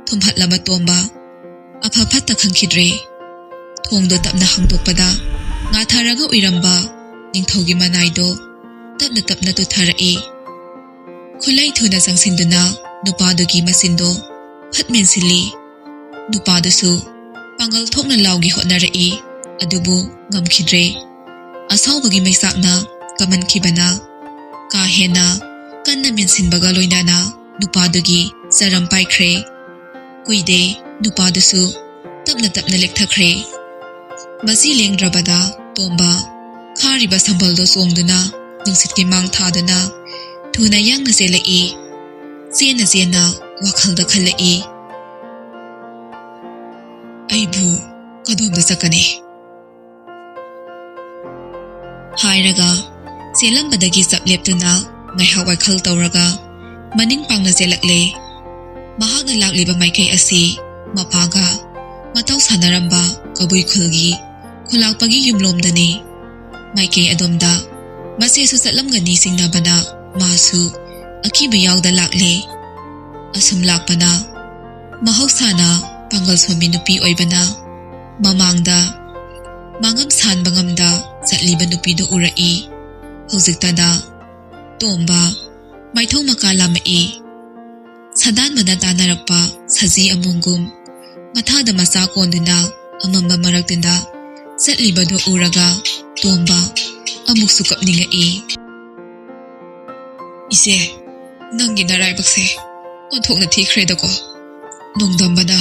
ꯊꯨꯝꯍꯠꯂꯕ ꯇꯣꯝꯕ ꯑꯐ ꯐꯠꯇ ꯈꯪꯈꯤꯗ꯭ꯔꯦ꯫ ꯊꯣꯡꯗꯣ ꯇꯞꯅ ꯍꯥꯡꯗꯣꯛꯄꯗ ꯉꯥꯊꯔꯒ ꯎꯏꯔꯝꯕ ꯅꯤꯡꯊꯧꯒꯤ ꯃꯅꯥꯏꯗꯣ ꯇꯞꯅ ꯇꯞꯅ ꯇꯨꯊꯔꯛꯏ꯫ ꯈꯨꯠꯂꯥꯏ ꯊꯨꯅ ꯆꯪꯁꯤꯟꯗꯨꯅ ꯅꯨꯄꯥꯗꯨꯒꯤ ꯃꯆꯤꯟꯗꯣ ꯐꯠ ꯃꯦꯟꯁꯤꯜꯂꯤ꯫ ꯅꯨꯄꯥꯗꯨꯁꯨ ꯄꯥꯡꯒꯜ ꯊꯣꯛꯅ ꯂꯥꯎꯒꯦ ꯍꯣꯠꯅꯔꯛꯏ, ꯑꯗꯨꯕꯨ ꯉꯝꯈꯤꯗ꯭ꯔꯦ꯫ ꯑꯁꯥꯎꯕꯒꯤ ꯃꯩꯆꯥꯛꯅ ꯀꯝꯍꯟꯈꯤꯕꯅ ꯀꯥ ꯍꯦꯟꯅ ꯀꯟꯅ ꯃꯦꯟꯁꯤꯟꯕꯒ ꯂꯣꯏꯅꯅ ꯅꯨꯄꯥꯗꯨꯒꯤ ꯆꯔꯝ ꯄꯥꯏꯈ꯭ꯔꯦ꯫ ꯀꯨꯏꯗꯦ, ꯅꯨꯄꯥꯗꯨꯁꯨ ꯇꯞꯅ ꯇꯞꯅ ꯂꯦꯛꯊꯈ꯭ꯔꯦ꯫ ꯃꯁꯤ ꯂꯦꯡꯗ꯭ꯔꯕꯗ ꯇꯣꯝꯕ ꯈꯥꯔꯤꯕ ꯁꯝꯕꯜꯗꯣ ꯆꯣꯡꯗꯨꯅ ꯅꯨꯡꯁꯤꯠꯀꯤ ꯃꯥꯡ ꯊꯥꯗꯨꯅ ꯊꯨꯅ ꯌꯥꯡꯅ ꯆꯦꯜꯂꯛꯏ꯫ ꯆꯦꯟꯅ ꯆꯦꯟꯅ ꯋꯥꯈꯜꯗ ꯈꯜꯂꯛꯏ, "ꯑꯩꯕꯨ ꯀꯗꯣꯝꯗ ꯆꯠꯀꯅꯤ?" ꯍꯥꯏꯔꯒ ꯆꯦꯜꯂꯝꯕꯗꯒꯤ ꯆꯞ ꯂꯦꯞꯇꯨꯅ ꯉꯥꯏꯍꯥꯛ ꯋꯥꯏꯈꯜ ꯇꯧꯔꯒ ꯃꯅꯤꯡ ꯄꯥꯡꯅ ꯆꯦꯜꯂꯛꯂꯦ꯫ ꯃꯍꯥꯛꯅ ꯂꯥꯛꯂꯤꯕ ꯃꯥꯏꯀꯩ ꯑꯁꯤ ꯃꯄꯥꯒ ꯃꯇꯥꯎ ꯁꯥꯟꯅꯔꯝꯕ ꯀꯕꯨꯏ ꯈꯨꯜꯒꯤ ꯈꯨꯂꯥꯛꯄꯒꯤ ꯌꯨꯝꯂꯣꯝꯗꯅꯤ꯫ ꯃꯥꯏꯀꯩ ꯑꯗꯣꯝꯗ ꯃꯆꯦꯁꯨ ꯆꯠꯂꯝꯒꯅꯤ ꯆꯤꯡꯅꯕꯅ ꯃꯥꯁꯨ ꯑꯀꯤꯕ ꯌꯥꯎꯗ ꯂꯥꯛꯂꯦ꯫ ꯑꯁꯨꯝ ꯂꯥꯛꯄꯅ ꯃꯍꯧꯁꯥꯅ ꯄꯥꯡꯒꯜ ꯁꯣꯟꯕꯤ ꯅꯨꯄꯤ ꯑꯣꯏꯕꯅ ꯃꯃꯥꯡꯗ ꯃꯥꯡꯉꯝ ꯁꯥꯟꯕ ꯉꯝꯗ ꯆꯠꯂꯤꯕ ꯅꯨꯄꯤꯗꯨ ꯎꯔꯛꯏ꯫ ꯍꯧꯖꯤꯛꯇꯗ ꯇꯣꯝꯕ ꯃꯥꯏꯊꯣꯡ ꯃꯀꯥ ꯂꯥꯝꯃꯛꯏ꯫ ꯁꯗꯥꯟꯕꯅ ꯇꯥꯟꯅꯔꯛꯄ ꯁꯖꯤ ꯑꯃꯣꯝꯒꯨꯝ ꯃꯊꯥꯗ ꯃꯆꯥ ꯀꯣꯟꯗꯨꯅ ꯑꯃꯝꯕ ꯃꯔꯛꯇꯨꯗ ꯆꯠꯂꯤꯕꯗꯨ ꯎꯔꯒ ꯇꯣꯝꯕ ꯑꯃꯨꯛꯁꯨ ꯀꯞꯅꯤꯡꯉꯛꯏ꯫ "ꯏꯆꯦ, ꯅꯪꯒꯤ ꯅꯔꯥꯏꯕꯛꯁꯦ ꯑꯣꯟꯊꯣꯛꯅ ꯊꯤꯈ꯭ꯔꯦꯗꯀꯣ꯫ ꯅꯣꯡꯗꯝꯕꯅ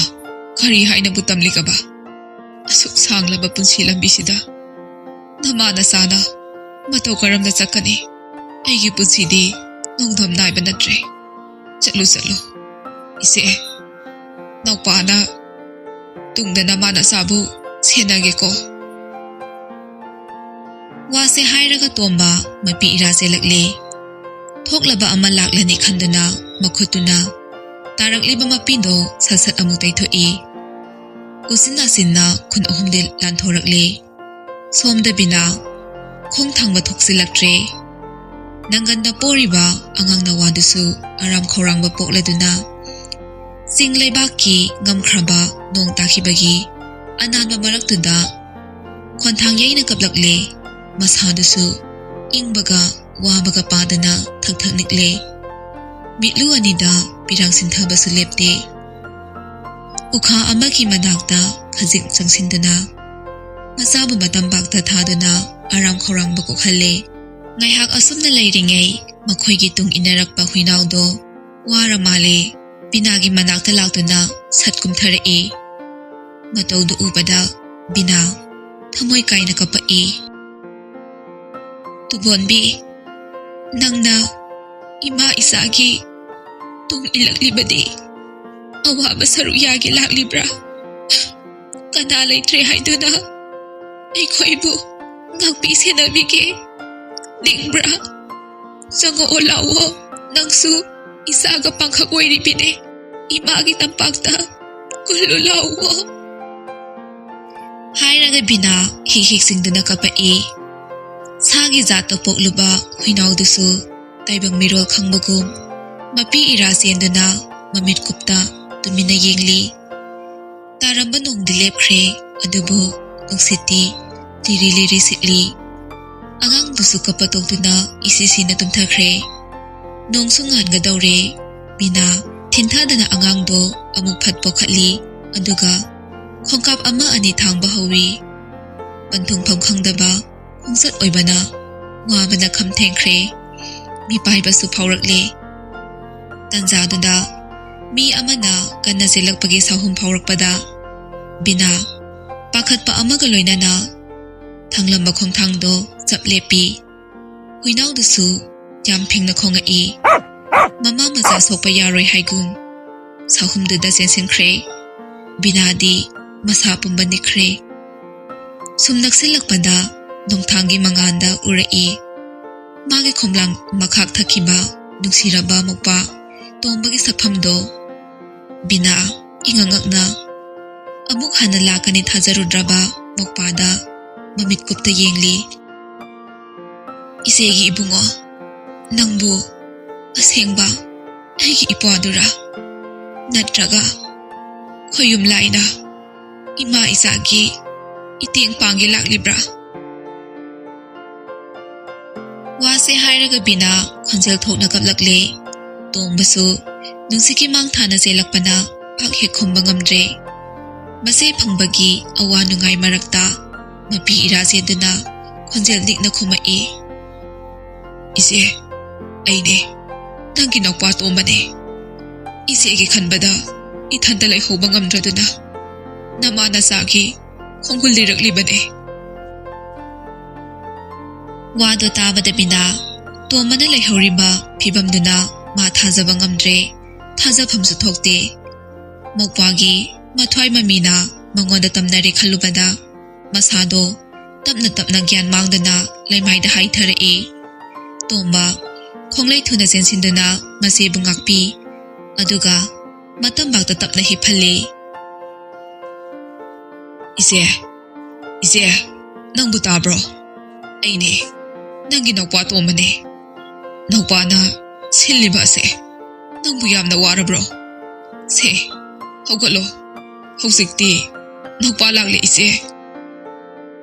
ꯀꯔꯤ ꯍꯥꯏꯅꯕꯨ ꯇꯝꯂꯤꯒꯕ? ꯑꯁꯨꯛ ꯁꯥꯡꯂꯕ ꯄꯨꯟꯁꯤ ꯂꯝꯕꯤꯁꯤꯗ ꯅꯃꯥ ꯅꯆꯥꯅ ꯃꯇꯧ ꯀꯔꯝꯅ ꯆꯠꯀꯅꯤ? ꯑꯩꯒꯤ ꯄꯨꯟꯁꯤꯗꯤ ꯅꯣꯡꯗꯝ ꯅꯥꯏꯕ ꯅꯠꯇ꯭ꯔꯦ꯫ ꯆꯠꯂꯨ, ꯆꯠꯂꯨ꯫ ꯏꯆꯦ, ꯅꯧꯄꯥꯅ ꯇꯨꯡꯗ ꯅꯃꯥ ꯅꯆꯥꯕꯨ ꯁꯦꯟꯅꯒꯦꯀꯣ꯫" ꯋꯥꯁꯦ ꯍꯥꯏꯔꯒ ꯇꯣꯝꯕ ꯃꯄꯤ ꯏꯔꯥ ꯆꯦꯜꯂꯛꯂꯦ꯫ ꯊꯣꯛꯂꯕ ꯑꯃ ꯂꯥꯛꯂꯅꯤ ꯈꯟꯗꯨꯅ ꯃꯈꯨꯠꯇꯨꯅ ꯇꯥꯔꯛꯂꯤꯕ ꯃꯄꯤꯗꯣ ꯁꯠ ꯁꯠ ꯑꯃꯨꯛ ꯇꯩꯊꯣꯛꯏ꯫ ꯎꯆꯤꯟ ꯅꯥꯆꯤꯟꯅ ꯈꯨꯟ ꯑꯍꯨꯝꯗꯤ ꯂꯥꯟꯊꯣꯔꯛꯂꯦ꯫ ꯁꯣꯝꯗ ꯕꯤꯅꯥ ꯈꯣꯡ ꯊꯥꯡꯕ ꯊꯣꯛꯆꯤꯜꯂꯛꯇ꯭ꯔꯦ꯫ ꯅꯪꯒꯟꯗ ꯄꯣꯔꯤꯕ ꯑꯉꯥꯡ ꯅꯋꯥꯗꯨꯁꯨ ꯑꯔꯥꯝ ꯈꯧꯔꯥꯡꯕ ꯄꯣꯛꯂꯗꯨꯅ ꯆꯤꯡ ꯂꯩꯕꯥꯛꯀꯤ ꯉꯝꯈ꯭ꯔꯕ ꯅꯣꯡ ꯇꯥꯈꯤꯕꯒꯤ ꯑꯅꯥꯟꯕ ꯃꯔꯛꯇꯨꯗ ꯈꯣꯟꯊꯥꯡ ꯌꯩꯅ ꯀꯞꯂꯛꯂꯦ꯫ ꯃꯁꯥꯗꯨꯁꯨ ꯏꯪꯕꯒ ꯋꯥꯕꯒ ꯄꯥꯗꯅ ꯊꯛ ꯊꯛ ꯅꯤꯛꯂꯦ꯫ ꯃꯤꯠꯂꯨ ꯑꯅꯤꯗ ꯄꯤꯔꯥꯡ ꯁꯤꯟꯊꯕꯁꯨ ꯂꯦꯞꯇꯦ꯫ ꯎꯈꯥ ꯑꯃꯒꯤ ꯃꯅꯥꯛꯇ ꯈꯖꯤꯛ ꯆꯪꯁꯤꯟꯗꯨꯅ ꯃꯆꯥꯕꯨ ꯃꯇꯝꯄꯥꯛꯇ ꯊꯥꯗꯨꯅ ꯑꯔꯥꯝ ꯈꯧꯔꯥꯡꯕ ꯀꯣꯛꯍꯜꯂꯦ꯫ ꯉꯥꯏꯍꯥꯛ ꯑꯁꯨꯝꯅ ꯂꯩꯔꯤꯉꯩ ꯃꯈꯣꯏꯒꯤ ꯇꯨꯡ ꯏꯟꯅꯔꯛꯄ ꯍꯨꯏꯅꯥꯎꯗꯣ ꯋꯥꯔ ꯃꯥꯜꯂꯦ꯫ ꯕꯤꯅꯥꯒꯤ ꯃꯅꯥꯛꯇ ꯂꯥꯛꯇꯨꯅ ꯁꯠ ꯀꯨꯝꯊꯔꯛꯏ꯫ ꯃꯇꯧꯗꯨ ꯎꯕꯗ ꯕꯤꯅꯥ ꯊꯃꯣꯏ ꯀꯥꯏꯅ ꯀꯞꯄꯛꯏ꯫ "ꯇꯨꯕꯣꯟꯕꯤ, ꯅꯪꯅ ꯏꯃꯥ ꯏꯆꯥꯒꯤ ꯇꯨꯡ ꯏꯜꯂꯛꯂꯤꯕꯗꯤ ꯑꯋꯥꯕ ꯁꯔꯨꯛ ꯌꯥꯒꯦ ꯂꯥꯛꯂꯤꯕ꯭ꯔꯥ? ꯀꯅꯥ ꯂꯩꯇ꯭ꯔꯦ ꯍꯥꯏꯗꯨꯅ ꯑꯩꯈꯣꯏꯕꯨ ꯉꯥꯛꯄꯤ ꯁꯦꯟꯅꯕꯤꯒꯦ ꯅꯤꯡꯕ꯭ꯔꯥ? ꯆꯪꯉꯛꯑꯣ ꯂꯥꯛꯑꯣ, ꯅꯪꯁꯨ ꯏꯆꯥꯒ ꯄꯥꯡꯈꯛ ꯑꯣꯏꯔꯤꯕꯤꯅꯦ꯫ ꯏꯃꯥꯒꯤ ꯇꯝꯄꯥꯛꯇ ꯀꯨꯜꯂꯨ ꯂꯥꯛꯑꯣ꯫" ꯍꯥꯏꯔꯒ ꯕꯤꯅꯥ ꯍꯤꯛ ꯍꯤꯛ ꯆꯤꯡꯗꯨꯅ ꯀꯞꯄꯛꯏ꯫ ꯁꯥꯒꯤ ꯖꯥꯠꯇ ꯄꯣꯛꯂꯨꯕ ꯍꯨꯏꯅꯥꯎꯗꯨꯁꯨ ꯇꯥꯏꯕꯪ ꯃꯤꯔꯣꯜ ꯈꯪꯕꯒꯨꯝ ꯃꯄꯤ ꯏꯔꯥ ꯆꯦꯟꯗꯨꯅ ꯃꯃꯤꯠ ꯀꯨꯞꯇ ꯇꯨꯃꯤꯟꯅ ꯌꯦꯡꯂꯤ꯫ ꯇꯥꯔꯝꯕ ꯅꯣꯡꯗꯤ ꯂꯦꯞꯈ꯭ꯔꯦ, ꯑꯗꯨꯕꯨ ꯅꯨꯡꯁꯤꯠꯇꯤ ꯂꯤꯔꯤ ꯂꯤꯔꯤ ꯁꯤꯠꯂꯤ꯫ ꯑꯉꯥꯡꯗꯨꯁꯨ ꯀꯞꯄ ꯇꯣꯛꯇꯨꯅ ꯏꯁꯤ ꯁꯤꯅ ꯇꯨꯝꯊꯈ꯭ꯔꯦ꯫ ꯅꯣꯡꯁꯨ ꯉꯥꯟꯒꯗꯧꯔꯦ꯫ ꯕꯤꯅꯥ ꯍꯤꯟꯊꯗꯅ ꯑꯉꯥꯡꯗꯣ ꯑꯃꯨꯛ ꯐꯠ ꯄꯣꯈꯠꯂꯤ, ꯑꯗꯨꯒ ꯈꯣꯡꯀꯥꯞ ꯑꯃ ꯑꯅꯤ ꯊꯥꯡꯕ ꯍꯧꯏ꯫ ꯄꯟꯊꯨꯡꯐꯝ ꯈꯪꯗꯕ ꯈꯣꯡꯆꯠ ꯑꯣꯏꯕꯅ ꯋꯥꯕꯅ ꯈꯝ ꯊꯦꯡꯈ꯭ꯔꯦ꯫ ꯃꯤꯄꯥꯏꯕꯁꯨ ꯐꯥꯎꯔꯛꯂꯦ꯫ ꯇꯟꯖꯥꯗꯨꯗ ꯃꯤ ꯑꯃꯅ ꯀꯟꯅ ꯆꯦꯜꯂꯛꯄꯒꯤ ꯁꯥꯍꯨꯝ ꯐꯥꯎꯔꯛꯄꯗ ꯕꯤꯅꯥ ꯄꯥꯈꯠꯄ ꯑꯃꯒ ꯂꯣꯏꯅꯅ ꯊꯥꯡꯂꯝꯕ ꯈꯣꯡꯊꯥꯡꯗꯣ ꯆꯞ ꯂꯦꯞꯄꯤ꯫ ꯍꯨꯏꯅꯥꯎꯗꯨꯁꯨ ꯌꯥꯝ ꯐꯤꯡꯅ ꯈꯣꯡꯉꯛꯏ꯫ ꯃꯃꯥ ꯃꯆꯥ ꯁꯣꯛꯄ ꯌꯥꯔꯣꯏ ꯍꯥꯏꯒꯨꯝ ꯁꯥꯍꯨꯝꯗꯨꯗ ꯆꯦꯟꯁꯤꯟꯈ꯭ꯔꯦ꯫ ꯕꯤꯅꯥꯗꯤ ꯃꯁꯥ ꯄꯨꯝꯕ ꯅꯤꯛꯈ꯭ꯔꯦ꯫ ꯁꯨꯝ ꯅꯛꯁꯤꯜꯂꯛꯄꯗ ꯅꯣꯡꯊꯥꯡꯒꯤ ꯃꯉꯥꯜꯗ ꯎꯔꯛꯏ꯫ ꯃꯥꯒꯤ ꯈꯣꯝꯂꯥꯡ ꯃꯈꯥꯛ ꯊꯛꯈꯤꯕ ꯅꯨꯡꯁꯤꯔꯕ ꯃꯧꯄ꯭ꯋꯥ ꯇꯣꯝꯕꯒꯤ ꯁꯛꯐꯝꯗꯣ꯫ ꯕꯤꯅꯥ ꯏꯉꯛ ꯉꯛꯅ ꯑꯃꯨꯛ ꯍꯟꯅ ꯂꯥꯛꯀꯅꯤ ꯊꯥꯖꯔꯨꯗ꯭ꯔꯕ ꯃꯧꯄ꯭ꯋꯥꯗ ꯃꯃꯤꯠ ꯀꯨꯞꯇ ꯌꯦꯡꯂꯤ꯫ "ꯏꯆꯦꯒꯤ ꯏꯕꯨꯡꯉꯣ, ꯅꯪꯕꯨ ꯑꯁꯦꯡꯕ ꯑꯩꯒꯤ ꯏꯄ꯭ꯋꯥꯗꯨꯔꯥ? ꯅꯠꯇ꯭ꯔꯒ ꯈꯣꯌꯨꯝ ꯂꯥꯏꯅ ꯏꯃꯥ ꯏꯆꯥꯒꯤ ꯏꯇꯦꯡ ꯄꯥꯡꯒꯦ ꯂꯥꯛꯂꯤꯕ꯭ꯔꯥ?" ꯋꯥꯁꯦ ꯍꯥꯏꯔꯒ ꯕꯤꯅꯥ ꯈꯣꯟꯖꯦꯜ ꯊꯣꯛꯅ ꯀꯞꯂꯛꯂꯦ꯫ ꯇꯣꯝꯕꯁꯨ ꯅꯨꯡꯁꯤꯠꯀꯤ ꯃꯥꯡ ꯊꯥꯅ ꯆꯦꯜꯂꯛꯄꯅ ꯄꯥꯛ ꯍꯦꯛ ꯈꯨꯝꯕ ꯉꯝꯗ꯭ꯔꯦ꯫ ꯃꯆꯦ ꯐꯪꯕꯒꯤ ꯑꯋꯥ ꯅꯨꯡꯉꯥꯏ ꯃꯔꯛꯇ ꯃꯄꯤ ꯏꯔꯥ ꯆꯦꯟꯗꯨꯅ ꯈꯣꯟꯖꯦꯜ ꯅꯤꯛꯅ ꯈꯨꯝꯃꯛꯏ, "ꯏꯆꯦ, ꯑꯩꯅꯦ, ꯅꯪꯒꯤ ꯅꯧꯄ꯭ꯋꯥ ꯇꯣꯝꯕꯅꯦ꯫ ꯏꯆꯦꯒꯤ ꯈꯟꯕꯗ ꯏꯊꯟꯇ ꯂꯩꯍꯧꯕ ꯉꯝꯗ꯭ꯔꯗꯨꯅ ꯅꯃꯥ ꯅꯆꯥꯒꯤ ꯈꯣꯡꯒꯨꯜ ꯂꯤꯔꯛꯂꯤꯕꯅꯦ꯫" ꯋꯥꯗꯣ ꯇꯥꯕꯗ ꯕꯤꯅꯥ ꯇꯣꯝꯕꯅ ꯂꯩꯍꯧꯔꯤꯕ ꯐꯤꯕꯝꯗꯨꯅ ꯃꯥ ꯊꯥꯖꯕ ꯉꯝꯗ꯭ꯔꯦ꯫ ꯊꯥꯖꯐꯝꯁꯨ ꯊꯣꯛꯇꯦ꯫ ꯃꯧꯄ꯭ꯋꯥꯒꯤ ꯃꯊ꯭ꯋꯥꯏ ꯃꯃꯤꯅ ꯃꯉꯣꯟꯗ ꯇꯝꯅꯔꯦ ꯈꯜꯂꯨꯕꯗ ꯃꯁꯥꯗꯣ ꯇꯞꯅ ꯇꯞꯅ ꯒ꯭ꯌꯥꯟ ꯃꯥꯡꯗꯅ ꯂꯩꯃꯥꯏꯗ ꯍꯥꯏꯊꯔꯛꯏ꯫ ꯇꯣꯝꯕ ꯈꯣꯡꯂꯩ ꯊꯨꯅ ꯆꯦꯟꯁꯤꯟꯗꯨꯅ ꯃꯆꯦꯕꯨ ꯉꯥꯛꯄꯤ꯫ ꯑꯗꯨꯒ ꯃꯇꯝꯕꯥꯛꯇ ꯇꯞꯅ ꯍꯤꯞꯍꯜꯂꯤ꯫ "ꯏꯆꯦ, ꯏꯆꯦ, ꯅꯪꯕꯨ ꯇꯥꯕ꯭ꯔꯣ? ꯑꯩꯅꯦ, ꯅꯪꯒꯤ ꯅꯧꯄ꯭ꯋꯥ ꯇꯣꯝꯕꯅꯦ꯫ ꯅꯧꯄ꯭ꯋꯥꯅ ꯁꯤꯜꯂꯤꯕ ꯑꯁꯦ ꯅꯪꯕꯨ ꯌꯥꯝꯅ ꯋꯥꯔꯕ꯭ꯔꯣ? ꯁꯦ, ꯍꯧꯒꯠꯂꯣ꯫ ꯍꯧꯖꯤꯛꯇꯤ ꯅꯧꯄ꯭ꯋꯥ ꯂꯥꯛꯂꯦ, ꯏꯆꯦ꯫"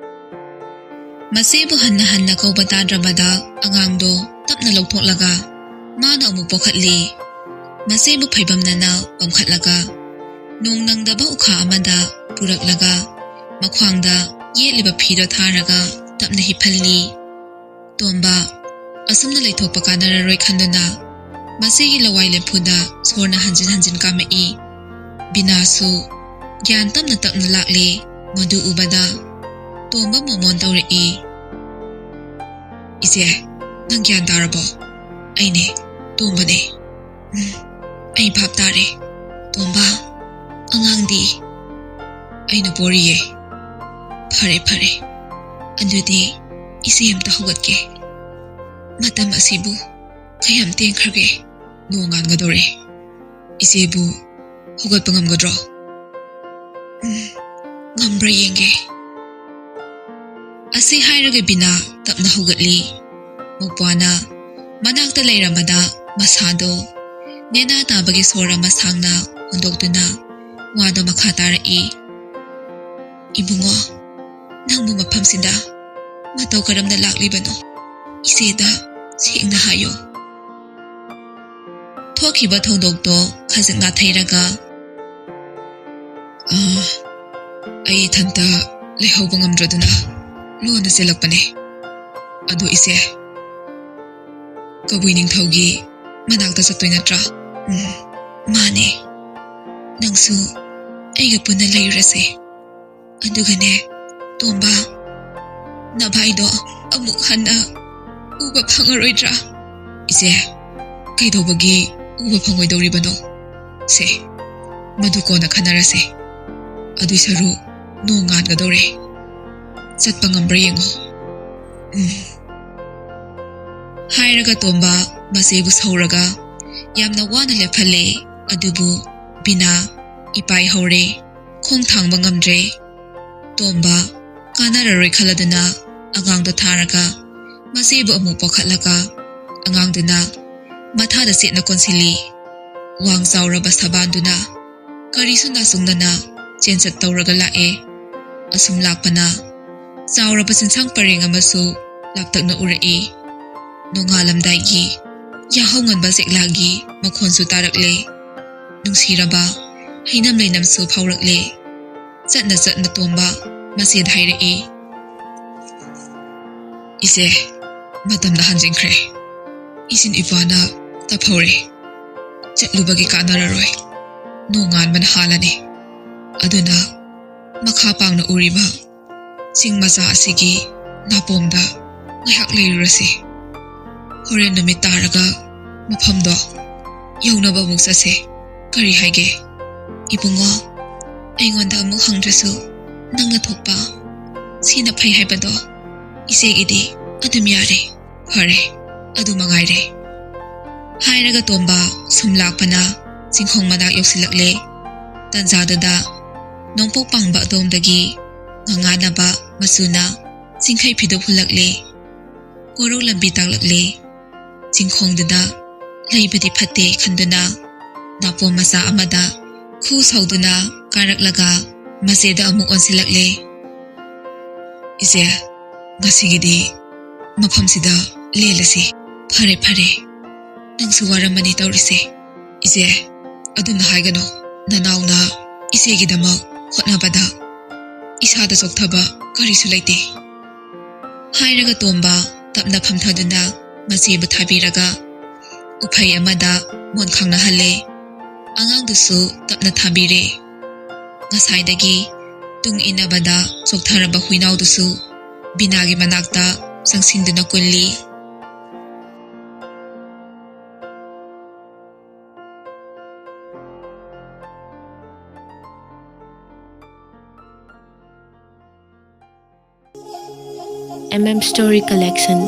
ꯃꯆꯦꯕꯨ ꯍꯟꯅ ꯍꯟꯅ ꯀꯧꯕ ꯇꯥꯗ꯭ꯔꯕꯗ ꯑꯉꯥꯡꯗꯣ ꯇꯞꯅ ꯂꯧꯊꯣꯛꯂꯒ ꯃꯥꯅ ꯑꯃꯨꯛ ꯄꯣꯛꯈꯠꯂꯤ꯫ ꯃꯆꯦꯕꯨ ꯐꯩꯕꯝꯅꯅ ꯄꯝꯈꯠꯂꯒ ꯅꯣꯡ ꯅꯪꯗꯕ ꯎꯈꯥ ꯑꯃꯗ ꯄꯨꯔꯛꯂꯒ ꯃꯈ꯭ꯋꯥꯡꯗ ꯌꯦꯠꯂꯤꯕ ꯐꯤꯗꯣ ꯊꯥꯔꯒ ꯇꯞꯅ ꯍꯤꯞꯍꯜꯂꯤ꯫ ꯇꯣꯝꯕ ꯑꯁꯨꯝꯅ ꯂꯩꯊꯣꯛꯄ ꯀꯥꯟꯅꯔꯔꯣꯏ ꯈꯟꯗꯨꯅ ꯃꯆꯦꯒꯤ ꯂꯋꯥꯏ ꯂꯦꯝꯐꯨꯗ ꯁꯣꯔꯅ ꯍꯟꯖꯤꯟ ꯍꯟꯖꯤꯟ ꯀꯥꯝꯃꯛꯏ꯫ ꯕꯤꯅꯥꯁꯨ ꯒ꯭ꯌꯥꯟ ꯇꯞꯅ ꯇꯞꯅ ꯂꯥꯛꯂꯦ꯫ ꯃꯗꯨ ꯎꯕꯗ ꯇꯣꯝꯕ ꯃꯣꯃꯣꯟ ꯇꯧꯔꯛꯏ꯫ "ꯏꯆꯦ, ꯅꯪ ꯒ꯭ꯌꯥꯟ ꯇꯥꯔꯕꯣ? ꯑꯩꯅꯦ, ꯇꯣꯝꯕꯅꯦ꯫ ꯎꯝ, ꯑꯩ ꯚꯥꯞ ꯇꯥꯔꯦ꯫ ꯇꯣꯝꯕ, ꯑꯉꯥꯡꯗꯤ?" "ꯑꯩꯅ ꯄꯣꯔꯤꯌꯦ꯫" "ꯐꯔꯦ, ꯐꯔꯦ꯫ ꯑꯗꯨꯗꯤ ꯏꯆꯦ ꯑꯝꯇ ꯍꯧꯒꯠꯀꯦ꯫ ꯃꯇꯝ ꯑꯁꯤꯕꯨ ꯀꯌꯥꯝ ꯇꯦꯟꯈ꯭ꯔꯒꯦ? ꯅꯣꯡ ꯉꯥꯟꯒꯗꯧꯔꯦ꯫ ꯏꯆꯦꯕꯨ ꯍꯧꯒꯠꯄ ꯉꯝꯒꯗ꯭ꯔꯣ?" "ꯎꯝ, ꯉꯝꯕ꯭ꯔꯥ ꯌꯦꯡꯒꯦ꯫" ꯑꯁꯤ ꯍꯥꯏꯔꯒ ꯕꯤꯅꯥ ꯇꯞꯅ ꯍꯧꯒꯠꯂꯤ꯫ ꯃꯧꯄ꯭ꯋꯥꯅ ꯃꯅꯥꯛꯇ ꯂꯩꯔꯝꯕꯗ ꯃꯁꯥꯗꯣ ꯅꯦꯅꯥ ꯇꯥꯕꯒꯤ ꯁꯣꯔ ꯑꯃ ꯁꯥꯡꯅ ꯍꯣꯟꯗꯣꯛꯇꯨꯅ ꯋꯥꯗꯣ ꯃꯈꯥ ꯇꯥꯔꯛꯏ꯫ "ꯏꯕꯨꯡꯉꯣ, ꯅꯪꯕꯨ ꯃꯐꯝꯁꯤꯗ ꯃꯇꯧ ꯀꯔꯝꯅ ꯂꯥꯛꯂꯤꯕꯅꯣ? ꯏꯆꯦꯗ ꯁꯦꯡꯅ ꯍꯥꯏꯌꯣ꯫" ꯊꯣꯛꯈꯤꯕ ꯊꯧꯗꯣꯛꯇꯣ ꯈꯖꯤꯛ ꯅꯥꯊꯩꯔꯒ, "ꯑꯥ, ꯑꯩ ꯏꯊꯟꯇ ꯂꯩꯍꯧꯕ ꯉꯝꯗ꯭ꯔꯗꯨꯅ ꯂꯣꯟꯅ ꯆꯦꯜꯂꯛꯄꯅꯦ꯫ ꯑꯗꯣ ꯏꯆꯦ, ꯀꯕꯨꯏ ꯅꯤꯡꯊꯧꯒꯤ ꯃꯅꯥꯛꯇ ꯆꯠꯇꯣꯏ ꯅꯠꯇ꯭ꯔꯥ?" "ꯎꯝ, ꯃꯥꯅꯦ꯫ ꯅꯪꯁꯨ ꯑꯩꯒ ꯄꯨꯟꯅ ꯂꯩꯔꯨꯔꯁꯦ꯫ ꯑꯗꯨꯒꯅꯦ, ꯇꯣꯝꯕ, ꯅꯚꯥꯏꯗꯣ ꯑꯃꯨꯛ ꯍꯟꯅ ꯎꯕ ꯐꯪꯉꯔꯣꯏꯗ꯭ꯔꯥ?" "ꯏꯆꯦ, ꯀꯩꯗꯧꯕꯒꯤ ꯎꯕ ꯐꯪꯉꯣꯏꯗꯧꯔꯤꯕꯅꯣ? ꯁꯦ, ꯃꯗꯨ ꯀꯣꯟꯅ ꯈꯟꯅꯔꯁꯦ꯫ ꯑꯗꯨꯏ ꯁꯔꯨꯛ ꯅꯣꯡ ꯉꯥꯟꯒꯗꯧꯔꯦ꯫ ꯆꯠꯄ ꯉꯝꯕ꯭ꯔꯥ ꯌꯦꯡꯉꯣ꯫" "ꯎꯝ꯫" ꯍꯥꯏꯔꯒ ꯇꯣꯝꯕ ꯃꯆꯦꯕꯨ ꯁꯧꯔꯒ ꯌꯥꯝꯅ ꯋꯥꯅ ꯂꯦꯞꯍꯜꯂꯦ꯫ ꯑꯗꯨꯕꯨ ꯕꯤꯅꯥ ꯏꯄꯥꯏ ꯍꯧꯔꯦ꯫ ꯈꯣꯡ ꯊꯥꯡꯕ ꯉꯝꯗ꯭ꯔꯦ꯫ ꯇꯣꯝꯕ ꯀꯥꯟꯅꯔꯔꯣꯏ ꯈꯜꯂꯗꯨꯅ ꯑꯉꯥꯡꯗꯣ ꯊꯥꯔꯒ ꯃꯆꯦꯕꯨ ꯑꯃꯨꯛ ꯄꯣꯈꯠꯂꯒ ꯑꯉꯥꯡꯗꯨꯅ ꯃꯊꯥꯗ ꯆꯦꯠꯅ ꯀꯣꯟꯁꯤꯜꯂꯤ꯫ ꯋꯥꯡ ꯆꯥꯎꯔꯕ ꯁꯕꯥꯟꯗꯨꯅ ꯀꯔꯤꯁꯨ ꯅꯥꯆꯨꯡꯗꯅ ꯆꯦꯟꯆꯠ ꯇꯧꯔꯒ ꯂꯥꯛꯑꯦ꯫ ꯑꯁꯨꯝ ꯂꯥꯛꯄꯅ ꯆꯥꯎꯔꯕ ꯆꯤꯟꯁꯥꯡ ꯄꯔꯦꯡ ꯑꯃꯁꯨ ꯂꯥꯞꯇꯛꯅ ꯎꯔꯛꯏ꯫ ꯅꯣꯡꯉꯥꯜꯂꯝꯗꯥꯏꯒꯤ ꯌꯥꯍꯧ ꯉꯟꯕ ꯆꯦꯛꯂꯥꯒꯤ ꯃꯈꯣꯟꯁꯨ ꯇꯥꯔꯛꯂꯦ꯫ ꯅꯨꯡꯁꯤꯔꯕ ꯍꯩꯅꯝ ꯂꯩꯅꯝꯁꯨ ꯐꯥꯎꯔꯛꯂꯦ꯫ ꯆꯠꯅ ꯆꯠꯅ ꯇꯣꯝꯕ ꯃꯆꯦꯗ ꯍꯥꯏꯔꯛꯏ, "ꯏꯆꯦ, ꯃꯇꯝꯗ ꯍꯟꯖꯤꯟꯈ꯭ꯔꯦ꯫ ꯏꯆꯤꯟ ꯏꯄ꯭ꯋꯥꯅ ꯇꯞꯍꯧꯔꯦ꯫ ꯆꯠꯂꯨꯕꯒꯤ ꯀꯥꯟꯅꯔꯔꯣꯏ꯫ ꯅꯣꯡꯉꯥꯟꯕꯅ ꯍꯥꯜꯂꯅꯤ꯫ ꯑꯗꯨꯅ ꯃꯈꯥ ꯄꯥꯡꯅ ꯎꯔꯤꯕ ꯆꯤꯡ ꯃꯆꯥ ꯑꯁꯤꯒꯤ ꯅꯥꯄꯣꯝꯗ ꯉꯥꯏꯍꯥꯛ ꯂꯩꯔꯨꯔꯁꯤ꯫ ꯍꯣꯔꯦꯟ ꯅꯨꯃꯤꯠ ꯇꯥꯔꯒ ꯃꯐꯝꯗꯣ ꯌꯧꯅꯕ ꯑꯃꯨꯛ ꯆꯠꯁꯦ꯫ ꯀꯔꯤ ꯍꯥꯏꯒꯦ?" "ꯏꯕꯨꯡꯉꯣ, ꯑꯩꯉꯣꯟꯗ ꯑꯃꯨꯛ ꯍꯪꯗ꯭ꯔꯁꯨ ꯅꯪꯅ ꯊꯣꯛꯄ ꯁꯤꯅ ꯐꯩ ꯍꯥꯏꯕꯗꯣ ꯏꯆꯦꯒꯤꯗꯤ ꯑꯗꯨꯝ ꯌꯥꯔꯦ꯫ ꯐꯔꯦ, ꯑꯗꯨ ꯃꯉꯥꯏꯔꯦ," ꯍꯥꯏꯔꯒ ꯇꯣꯝꯕ ꯁꯨꯝ ꯂꯥꯛꯄꯅ ꯆꯤꯡꯈꯣꯡ ꯃꯅꯥꯛ ꯌꯧꯁꯤꯜꯂꯛꯂꯦ꯫ ꯇꯟꯖꯥꯗꯨꯗ ꯅꯣꯡꯄꯣꯛ ꯄꯥꯡꯕ ꯑꯗꯣꯝꯗꯒꯤ ꯉꯉꯥꯅꯕ ꯃꯆꯨꯅ ꯆꯤꯡꯈꯩ ꯐꯤꯗꯨ ꯍꯨꯜꯂꯛꯂꯦ꯫ ꯀꯣꯔꯧ ꯂꯝꯕꯤ ꯇꯥꯛꯂꯛꯂꯦ꯫ ꯆꯤꯡꯈꯣꯡꯗꯨꯗ ꯂꯩꯕꯗꯤ ꯐꯠꯇꯦ ꯈꯟꯗꯨꯅ ꯅꯥꯄꯣꯝ ꯃꯆꯥ ꯑꯃꯗ ꯈꯨ ꯁꯧꯗꯨꯅ ꯀꯥꯔꯛꯂꯒ ꯃꯆꯦꯗ ꯑꯃꯨꯛ ꯑꯣꯟꯁꯤꯜꯂꯛꯂꯦ꯫ "ꯏꯆꯦ, ꯉꯁꯤꯒꯤꯗꯤ ꯃꯐꯝꯁꯤꯗ ꯂꯦꯜꯂꯁꯤ꯫ ꯐꯔꯦ, ꯐꯔꯦ꯫ ꯅꯪꯁꯨ ꯋꯥꯔꯝꯃꯅꯤ ꯇꯧꯔꯤꯁꯦ꯫ ꯏꯆꯦ, ꯑꯗꯨꯝꯅ ꯍꯥꯏꯒꯅꯨ꯫ ꯅꯅꯥꯎꯅ ꯏꯆꯦꯒꯤꯗꯃꯛ ꯍꯣꯠꯅꯕꯗ ꯏꯁꯥꯗ ꯆꯣꯛꯊꯕ ꯀꯔꯤꯁꯨ ꯂꯩꯇꯦ," ꯍꯥꯏꯔꯒ ꯇꯣꯝꯕ ꯇꯞꯅ ꯐꯝꯊꯗꯨꯅ ꯃꯆꯦꯕꯨ ꯊꯥꯕꯤꯔꯒ ꯎꯐꯩ ꯑꯃꯗ ꯃꯣꯟ ꯈꯥꯡꯅꯍꯜꯂꯦ꯫ ꯑꯉꯥꯡꯗꯨꯁꯨ ꯇꯞꯅ ꯊꯥꯕꯤꯔꯦ꯫ ꯉꯁꯥꯏꯗꯒꯤ ꯇꯨꯡ ꯏꯟꯅꯕꯗ ꯆꯣꯛꯊꯔꯕ ꯍꯨꯏꯅꯥꯎꯗꯨꯁꯨ ꯕꯤꯅꯥꯒꯤ ꯃꯅꯥꯛꯇ ꯆꯪꯁꯤꯟꯗꯨꯅ ꯀꯨꯜꯂꯤ꯫ M M Story Collection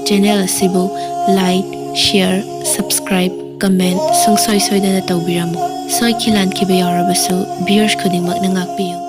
channel ꯑꯁꯤꯕꯨ like, share, subscribe, comment ꯁꯨꯡꯁꯣꯏ ꯁꯣꯏꯗꯅ ꯇꯧꯕꯤꯔꯝꯃꯨ꯫ ꯁꯣꯏꯈꯤ ꯂꯥꯟꯈꯤꯕ ꯌꯥꯎꯔꯕꯁꯨ viewers ꯈꯨꯗꯤꯡꯃꯛꯅ ꯉꯥꯛꯄꯤꯌꯨ꯫